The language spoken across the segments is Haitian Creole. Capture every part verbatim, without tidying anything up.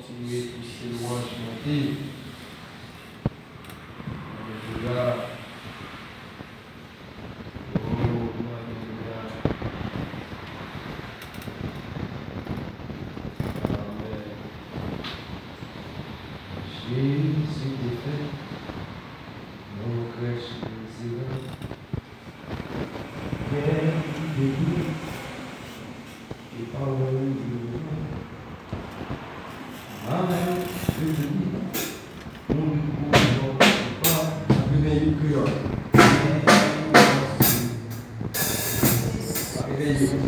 Kontinye pouse lwanj monte. Alelouya. Oh, alelouya. Amèn. Jezi te fè nan yon krèch Mizeran. Kè ki te di, e pawòl li yo. Malad yo te di, mouri pou yon pa. Sa te gen yon kreyòl. Sa te gen yon.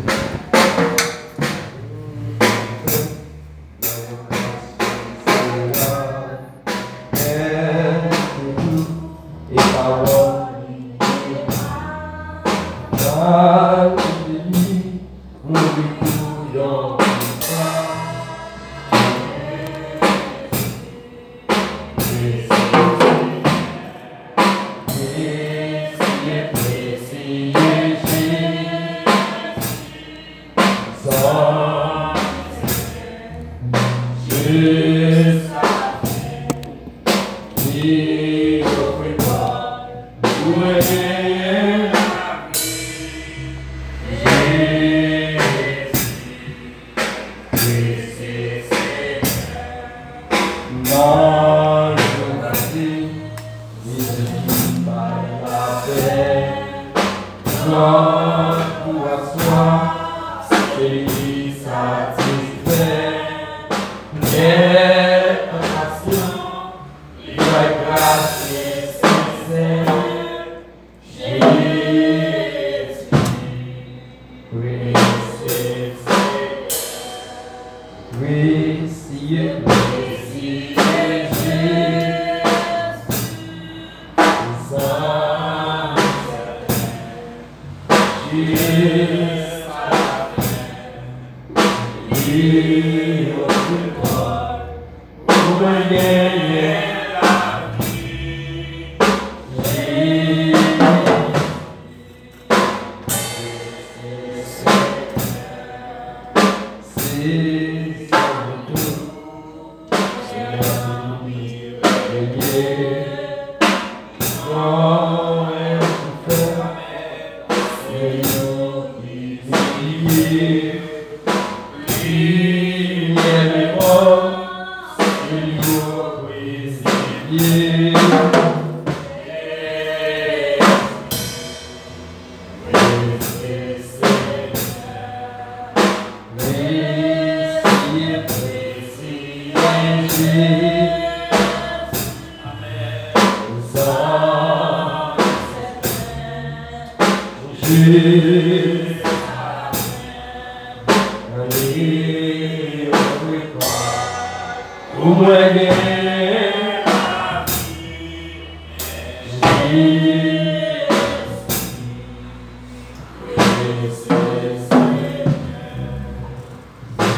Nan yon pati, mizik ki bay lapè. Chante pou aswa, se li ki satisfè. Kè an pasyan, li bay gras e sensè. Jezi, presye, presye, presye Jezi. Pou mwen genyen lavi. Se sa mwen tou. Se la pou mwen genyen. Mwen pou fè. Se yo ki kriye. Limyè lemonn, se yo prezidye. Mesye Senyè, mesye Prezidye Jezi. Amèn. Zanj. Jezi. Pou mwen genyen lavi. Jezi.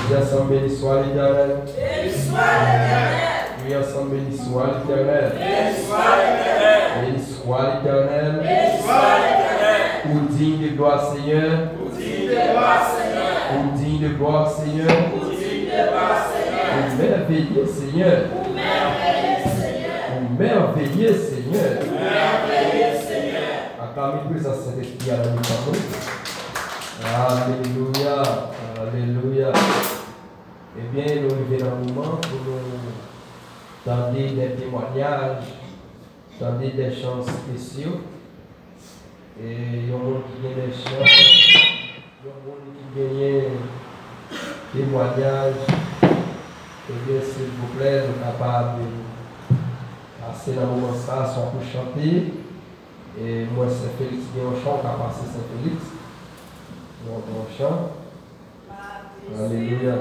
Di ansanm, béni soit l'Éternel. Béni soit l'Éternel. Di ansanm, béni soit l'Éternel. Béni soit l'Éternel. Béni soit l'Éternel. Béni soit l'Éternel. Ou digne de gloire, Seigneur. Ou digne de gloire, Seigneur. Ou digne de gloire, Seigneur. Ou digne de gloire, Seigneur. Ou merveilleux, Seigneur. Ou merveilleux, Seigneur. Ou merveilleux, Seigneur. Ou merveilleux, Seigneur. Aklame prezans Sentespri a nan mitan nou. Alelouya, alelouya. Ebyen, nou rive nan moman pou nou tande de temwayaj, tande de chan espesyal. E yon moun ki gen de chan, yon moun ki genyen temwayaj, ebyen, silvouplè, nou kapab pase nan moman sa a, swa pou chante. E mwen, Sen Felix gen yon chan, ou ka pase Sen Felix. Yon, yon chan. Alelouya.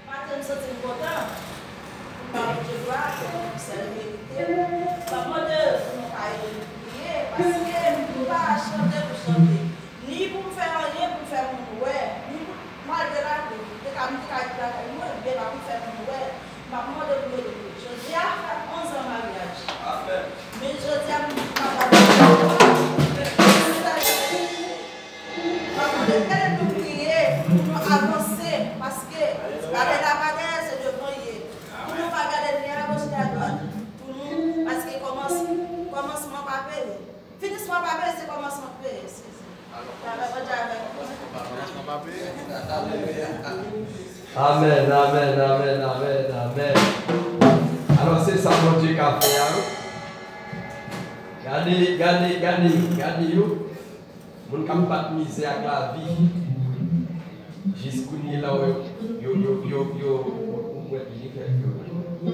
Maten, m santi m kontan pou m ba Bondye glwa, pou sèl li merite. M ap mande pou nou ka ede nou priye, paske m pa chante pou chante, ni pou m fè anyen pou m fè moun wè, ni pou, malgre lapli, m te ka, m te ka ret lakay mwen, men pa pou m fè moun wè. M ap mande pou nou ede m priye. Jodi a fè onz an maryaj. Men jodi a, m pa ba Bondye glwa. Mwen mande nou priye pou nou avanse, paske bagay la pa dèyè, se devan l ye. Pou nou pa gade ni agoch ni adwat. Pou nou, paske kòmans-, kòmansman pa peye. Finisman pa peye, se kòmansman k peye. Travay Bondye avèk nou. Amèn, amèn, amèn, amèn, amèn. Alò, se sa Bondye ka fè a, wi. Gade, gade, gade, gade yo. Moun k ap bat mizè ak lavi. Jis kounye la, yo, yo, yo, yo, yo, ou, ou, ou,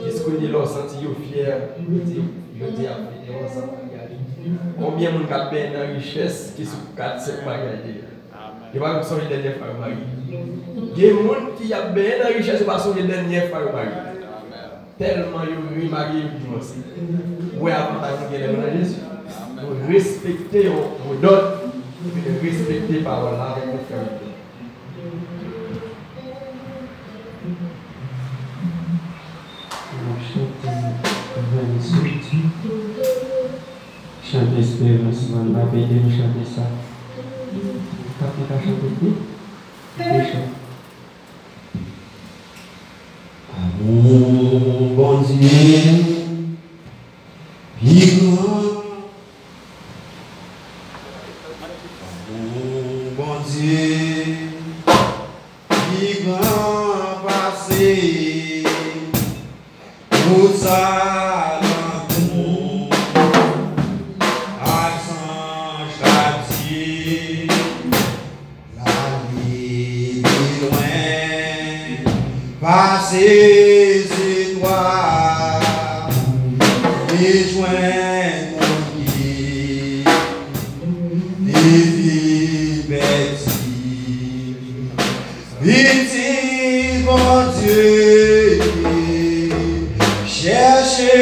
jis kounye la, w santi yo fyè, yo di, yo di ap fete ansanm, gade. Konbyen moun k ap benyen nan richès ki sou kat, senk maryaj deja? Yo pa menm sonje dènyè fwa yo marye. Gen moun ki ap benyen nan richès, yo pa sonje dènyè fwa yo marye. Tèlman yo remarye, yo divanse. Ou wè avantaj nou gen lè nou nan Jezi? Nou respekte yon mo dòd, epi nou respekte pawòl la avèk tout kè nou. N ap chante Vennsout. Chante esperans, man, m ap ede nou chante sa. Kap nou ka chante pi? De chan. Amou Bondye pi gran. Amou Bondye pi gran pase tout sa lanmou ak zanj t ap di. L ale pi lwen pase zetwal, li jwenn moun ki te vin pèdi. Pitit Bondye chèche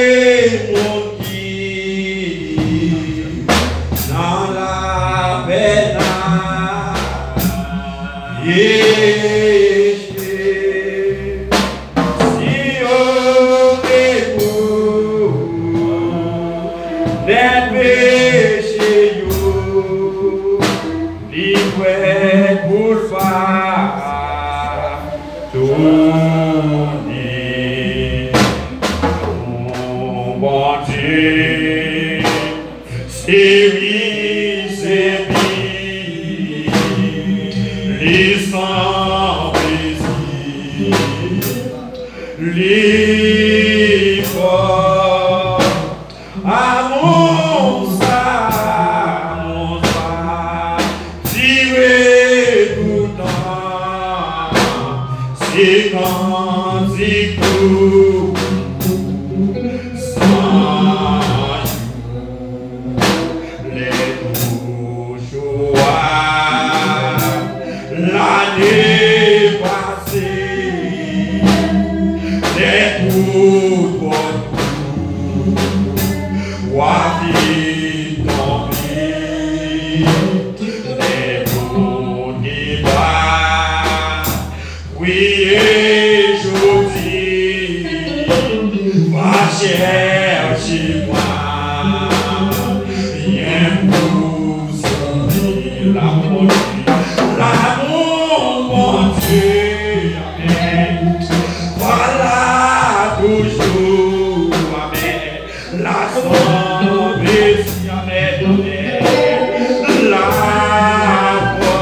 moun ki nan lapèn ak peche. Si yo rekonèt peche yo, li prèt pou l padone. Pli fò, amou sa, amou sa, dire toutan, se kantik pou san jou, lè tou Jou a lane pase, lè tout pòt ou a vin tonbe, lè tout deba Priye jodi, pa chèche mwayen pou sove. Lanmou Bondye, lanmou Bondye, amèn, pa la toujou, amèn. Lasanble, amèn, amèn. Lapò,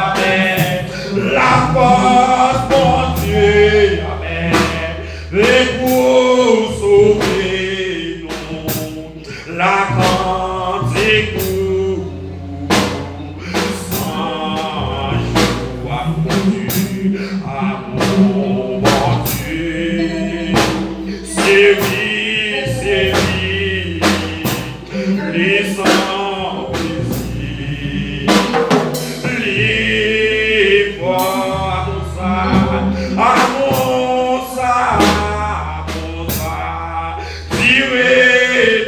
amèn. Lapòs Bondye, amèn. E pou sove nou. Lakantik pou San jou ap kondi, amou Bondye. Seri, seri, li san plezi, li fò, amou sa, amou sa, amou sa. Dire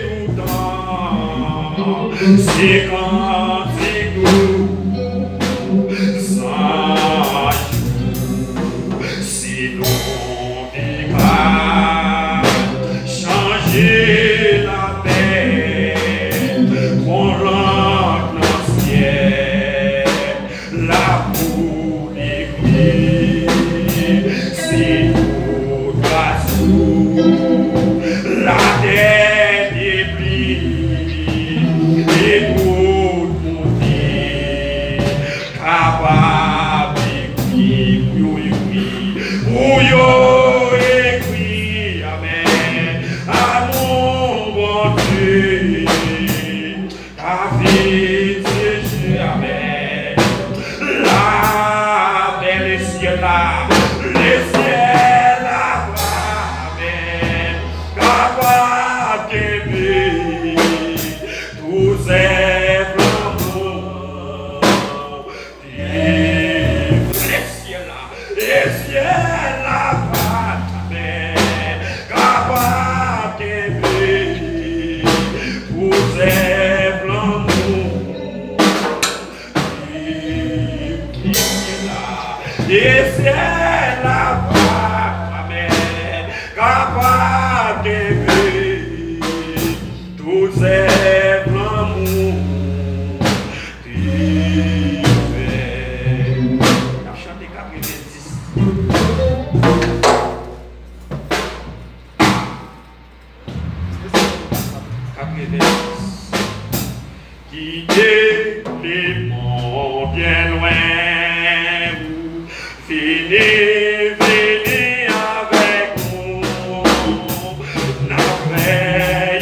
toutan, se kantik dou, san jou, si nou vin ka chanje lapè, kon lanp nan syèl. Lapou li kriye, se tout gras ou, latè depli, e tout moun ki kapab ekri, pou yo ekri, pou yo ekri, amèn, amou Bondye. David se je, amèn. Lapè lesyèl la, lesyèl la, amèn. Kapab kenbe tou zèv lanmou. E syèl la, e syèl la pa jamè kapab kenbe pou zèv lanmou. E syèl la, e syèl la pa jamè kapab kenbe tout zèv lanmou. N ap chante katrevendis. Katrevendis. Kite lemon byen lwen ou. Vini, vini avèk nou. N ap fè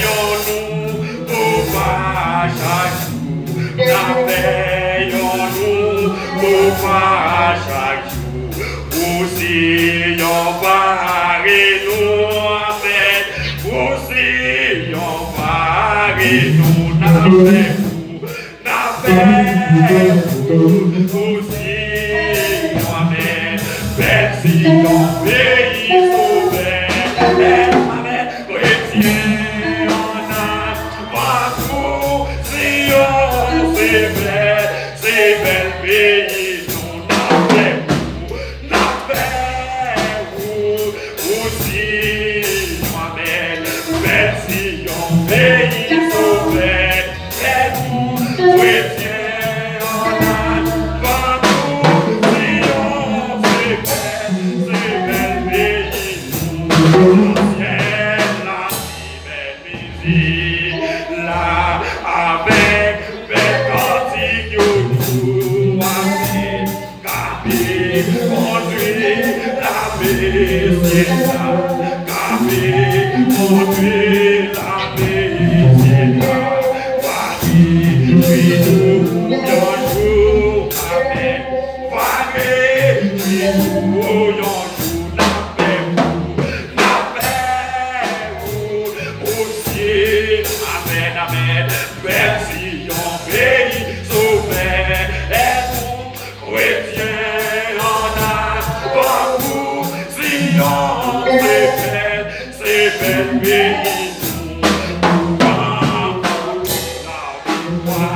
yon nouvo pa chak jou. N ap fè yon nouvo pa chak jou. Ou si yon pare nou, amèn. Ou si yon pare nou, n ap fè pou N ap fè pou Siyon, amèn. Bèl Siyon, peyi sovè. Amèn. Kretyen ann avan tou, Siyon se bèl, se bèl peyi nou. N ap fè pou, n ap fè pou, pou Siyon, amèn. Bèl Siyon, peyi sovè. Fè pou kretyen ann avan tou, Siyon se bèl, se bèl peyi nou. Nan syèl la, si bèl mizik la, avèk bèl kantik yo tou ase. K ap kondui lame syèl la. Beni nou, louanj pou lavi, glwa,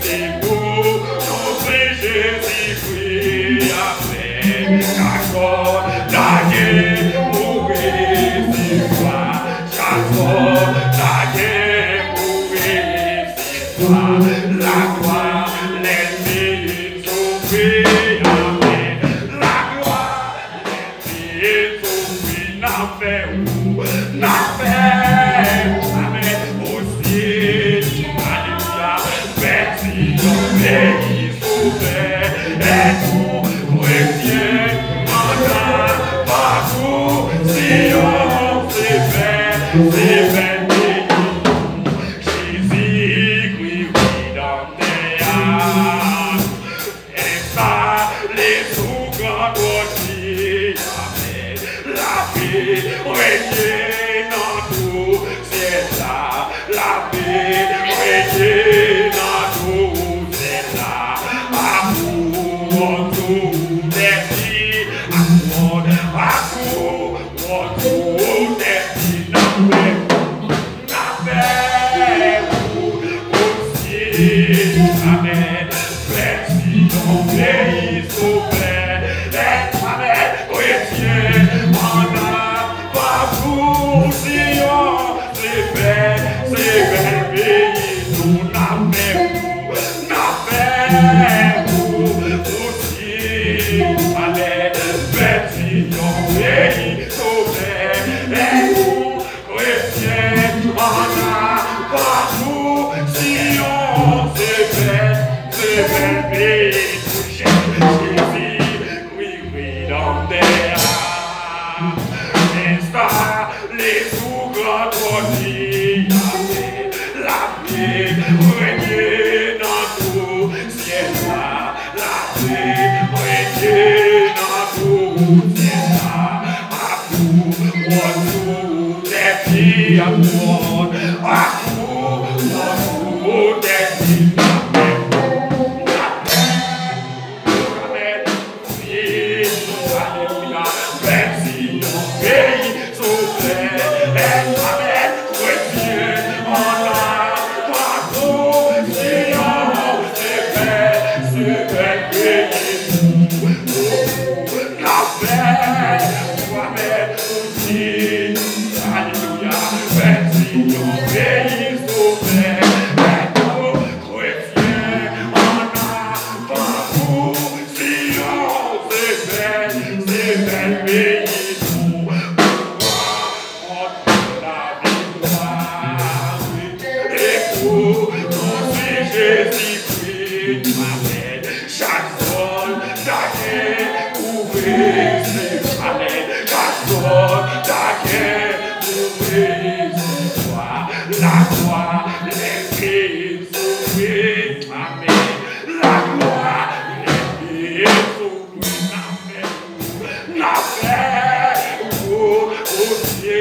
se pou non se Jezikri. Amèn. Chak sòt lage pou resevwa, chak sòt lage pou resevwa. Laglwa, lènmi soufri. Amèn. Laglwa, lènmi soufri. N a fè ou, n a fè ou. Amèn. Osi, alelouya. Bèl Siyon, peyi Sovè, èske kretyen ann a pa tou Siyon, se bèl, se bèl peyi. Jezikri Redanmtè a, enstale sou gran twòn li. Amèn. Lapè renye nan tou syèl la. Lapè renye nan tou syèl la. Amour autour des filles. Amour, amour autour des filles. N a fè ou, n a fè ou, osi. Amèn. Bèl Siyon, peyi Sovè. Amèn. Kretyen ann a pa tou Siyon, se bèl, se bèl peyi nou. N a fè ou, n a fè ou, osi. Amèn. Bèl Siyon, peyi Sovè. Kretyen ann a pa tou Siyon, se bèl, se bèl peyi pou Jezi. Redanmtè a, enstale sou gran twòn li. Lapè renye nan tou syèl la. Lapè renye nan tou syèl la. Amour autour des filles. Amour, amour autour des filles. Amèn. Amèn. Alelouya. Bèl Siyon, peyi Sovè. Amèn. Kretyen ann a pa tou Siyon, se bèl, se bèl peyi nou. N a fè ou, amèn, ou di, alelouya. Bèl Siyon, peyi Sovè. Kretyen ann a pa tou Siyon, se bèl, se bèl peyi nou. Kont laviktwa, e pou non se Jezikri. Amèn. Chak zòn ta gen pou resevwa. Amèn. Chak zòn ta gen pou resevwa. Laglwa, lènmi soufri. Amèn. Laglwa, lènmi soufri. N a fè ou, n a fè ou, osi.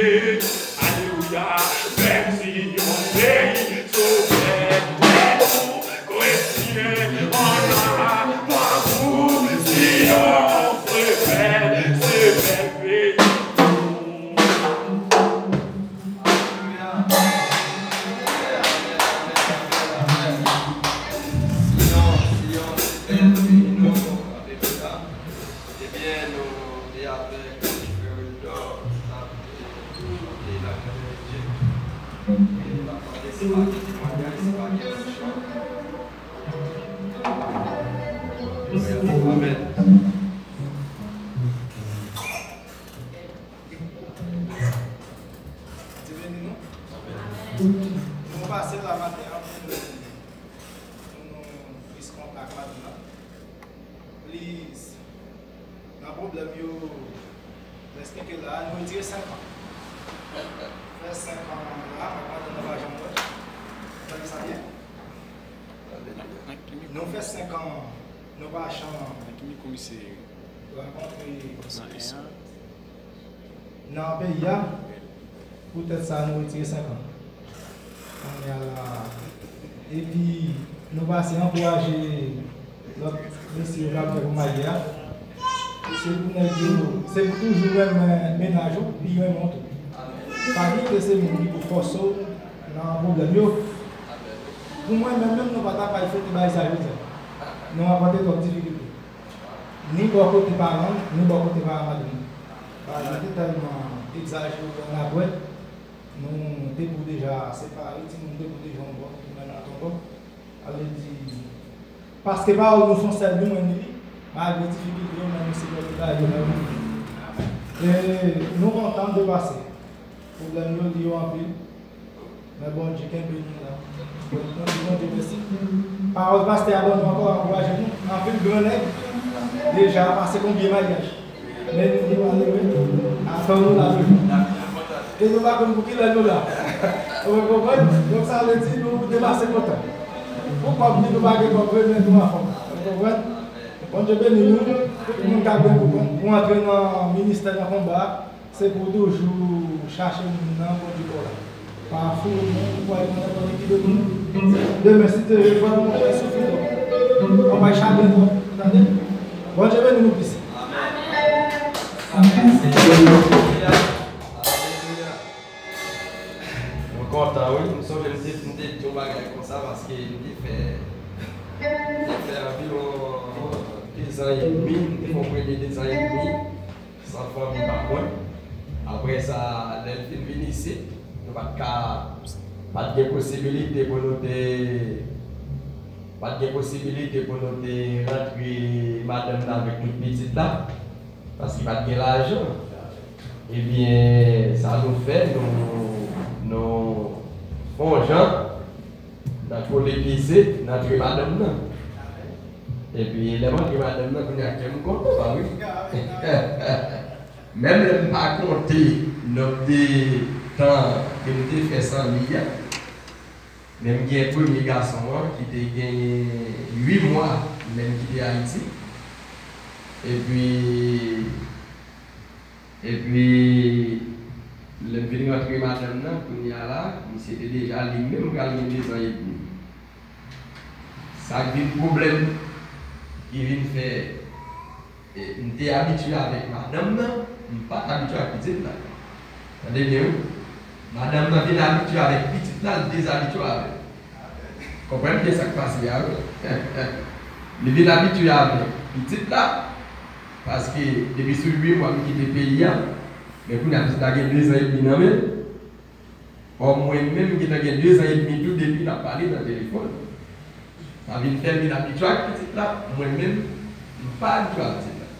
Alelouya. Bèl Siyon, peyi Sovè. Kretyen ann a pa tou Siyon, se bèl, se bèl peyi. Alelouya. Amèn, amèn, amèn, amèn. Siyon, Siyon, se bèl peyi nou. Alelouya. Ebyen, nou te avèk frè Wildor, n ap chante la grandeur de Dieu. E n ap mande si pa gen temwayaj, si pa gen kesyon. Amèn. Bondye beni nou. Nou pase la maten an pou nou, pou nou plis kontak maten an. Plis nan pwoblèm yo, nou eksplike la, nou retire senk an. Fè senk an la, madanm nan pa janm wè. Tande sa byen? Nou fè senk an, nou pa janm rakontre nan peyi a. Poutèt sa, nou retire senk an. Kounye a la, epi nou pase ankouraje lòt mesye yo k ap fè pou marye a. Se pou nèg yo, se pou toujou renmen mennaj ou, pi renmen w tou. Pa doute se moun ki pou fòse w nan pwoblèm yo. Pou mwen menm, menm nou pa ta pral fete bagay sa jodi a. Nou rankontre twòp difikilte. Ni bò kote paran m, ni bò kote paran madanm mwen. Bagay la te tèlman egzajere annapre, nou te pou deja separe, timoun te pou deja yon bò, nou menm nou t yon bò. Sa vle di, paske pawòl nou se yon sèl, nou menm li, malgre difikilte yo, men nou se lòt bagay yo menm. E nou kontan de pase. Pwoblèm yo, li yo anpil. Men Bondye kenbe nou la. Bondye, Bondye mèsi. Pawòl pastè a ban nou ankò ankouraje nou. Anpil gran nèg deja pase konbyen maryaj. Men nou, nou malere, atann nou la toujou. E nou pa konn pou kilè nou la. Ou konprann? Donk sa vle di nou depase kontan. Pou kòb ni nou pa gen kòb vre, men nou anfòm. Ou konprann? Bondye beni nou. Tout moun k ap gen pou, pou antre nan ministè, nan konba a, se pou toujou chache moun nan Bondye kò la. Pa foure moun pou al nan nenpòt ki de moun. Demen, si Dye vle, fò nou monte sou fil. Anpay chagren twòp, tande? Bondye beni nou plis. Amèn. Amèn. Alelouya. Alelouya. Mwen kontan, wi. M sonje m te, m te di yon bagay konsa paske m te fè, m te fè anviwon de zan edmi, m te fè yon premye de zan edmi. San fanmi pa mwen. Apre sa, lè l fin vin isit, nou pa t ka, pa t gen posibilite pou nou te, pa t gen posibilite pou nou te rantre madanm nan avèk tout pitit la, paske pa t gen lajan. Ebyen, sa nou fè, nou, nou fè yon jan, n a kole pye se, n a antre madanm nan. Epi lè m antre madanm nan, kounye a kè m kontan, pa vre? Menm lè m pa konte nonb de tan ke m te fè san li a, men m gen premye gason an ki te gen uit mwa lè m kite Ayiti. Epi, epi, lè m vin rantre madanm nan, kounye a la, misye te deja li menm pral gen de zan edmi. Sa k vin pwoblèm ki vin fè, e, m te abitye avèk madanm nan, m pa t abitye ak pitit la. Tande byen, wi. Madanm nan vin abitye avèk pitit la, l dezabitye avè l. Konprann byen sa k pase a, wi. Li vin abitye avèk pitit la, paske depi sou uit mwa m kite peyi a, men kounye a pitit la gen de zan edmi nan men l. Ò, mwen menm, m gentan gen de zan edmi tou depi n ap pale nan telefòn. Sa vin fè m vin abitye ak pitit la, mwen menm, m pa abitye ak pitit la.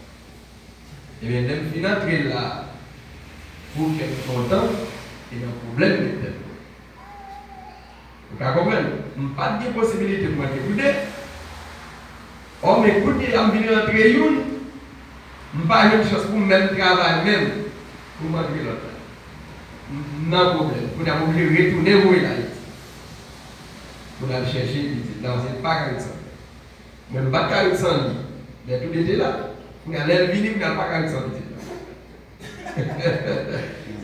Ebyen, lè m fin antre l la, pou kè m kontan, e nan pwoblèm m met tèt mwen. Ou ka konprann? M pa t gen posibilite pou m antre pou de. Ò, men kounye a m vin rantre youn, m pa jwenn chans pou m menm travay menm, pou m antre lòt la. M nan pwoblèm. Kounye a m oblije retounen voye l Ayiti. Pou n al chèche pitit la, se pa ka ret san li. Mwen m pa t ka ret san li. Lè tou de te la, kounye a lè l vini, kounye a l pa ka ret san pitit la.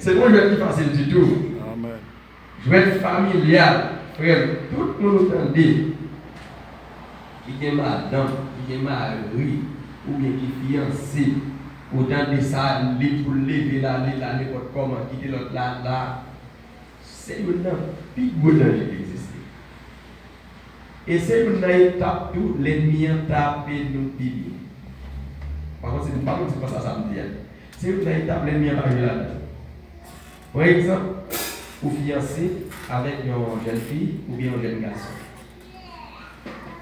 Se pa yon jwèt ki fasil ditou. Amèn. Jwèt familyal, frè m, tout moun ou tande ki gen madanm, ki gen mari, oubyen ki fiyanse, ou tande sa, li pou l leve l ale la nenpòt kòman, kite lòt la la, se youn nan pi gwo danje ki egziste. E se youn nan etap tou, lènmi an tape nou pi byen. Pa konn si, pa konn si konsa sa m di a. Se youn nan etap lènmi an pa jwe ladan. Pran egzanp, ou fiyanse avèk yon jèn fi oubyen yon jèn gason.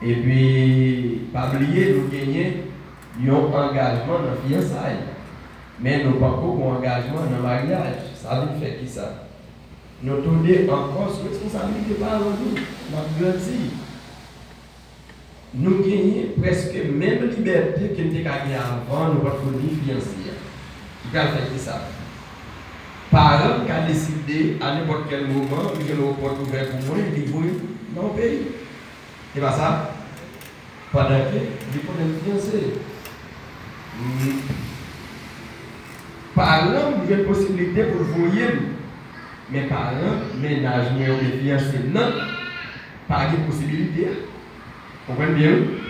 Epi, pa bliye, nou genyen yon angajman nan fiyansay. Men nou poko gon angajman nan maryaj. Sa vin fè kisa? Nou toude ankò sou responsabilite paran nou. N ap grandi. Nou genyen prèske menm libète ke n te ka gen avan nou pa t konn ni fiyanse a. Ki pral fè kisa? Paran m ka deside a nenpòt kèl moman, li gen yon pòt ouvè pou mwen, li voye m nan yon peyi. Se pa sa? Pandan ke li konnen m fiyanse. M, paran m jwenn posiblite pou l voye m. Men paran mennaj mwen oubyen fiyanse m nan pa gen posibilite a. Konprann byen, wi.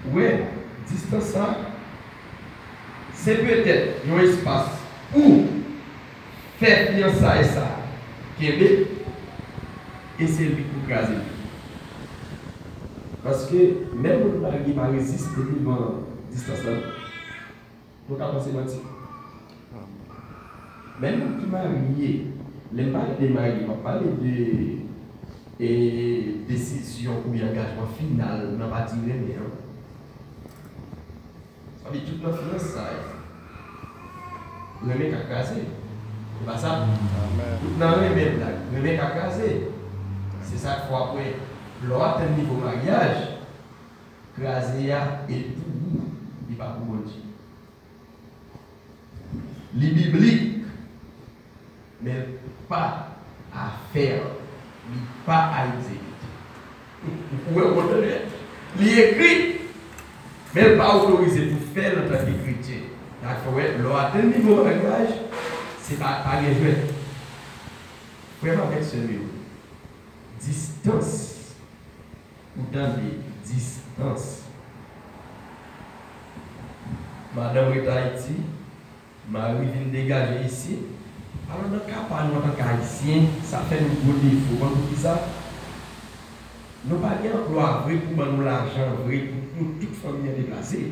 Ou wè, distans sa, se petèt yon espas pou fè fiyansay sa kenbe, e se li pou kraze l. Paske menm moun marye pa reziste devan distans lan. Nou ka panse manti. Men moun ki marye, lè m pale de marye, m ap pale de e, desizyon oubyen angajman final nan pati renmen an. Sa vle di tout nan fiyansay, renmen ka kraze. Se pa sa? Tout nan renmen blag, renmen ka kraze. Se sa k fè w ap wè, lè w atenn nivo maryaj, kraze a e pou ou, li pa pou Bondye. Li biblik, men l pa a fè, li pa a egzekite. Ou wè, ou konprann? Li ekri, men l pa otorize pou fè l antanke kretyen. Sa fè w wè, lè w atenn nivo maryaj, se pa, pa gen jwèt. Frè m avèk sè m yo, distans. Ou tande, distans. Madanm ret Ayiti, mari vin degaje isit. Alò, nan ka pa nou antanke Ayisyen, sa fè nou gwo defo. Konn poukisa? Nou pa gen anplwa vre pou ban nou lajan vre pou, pou tout fanmi an deplase.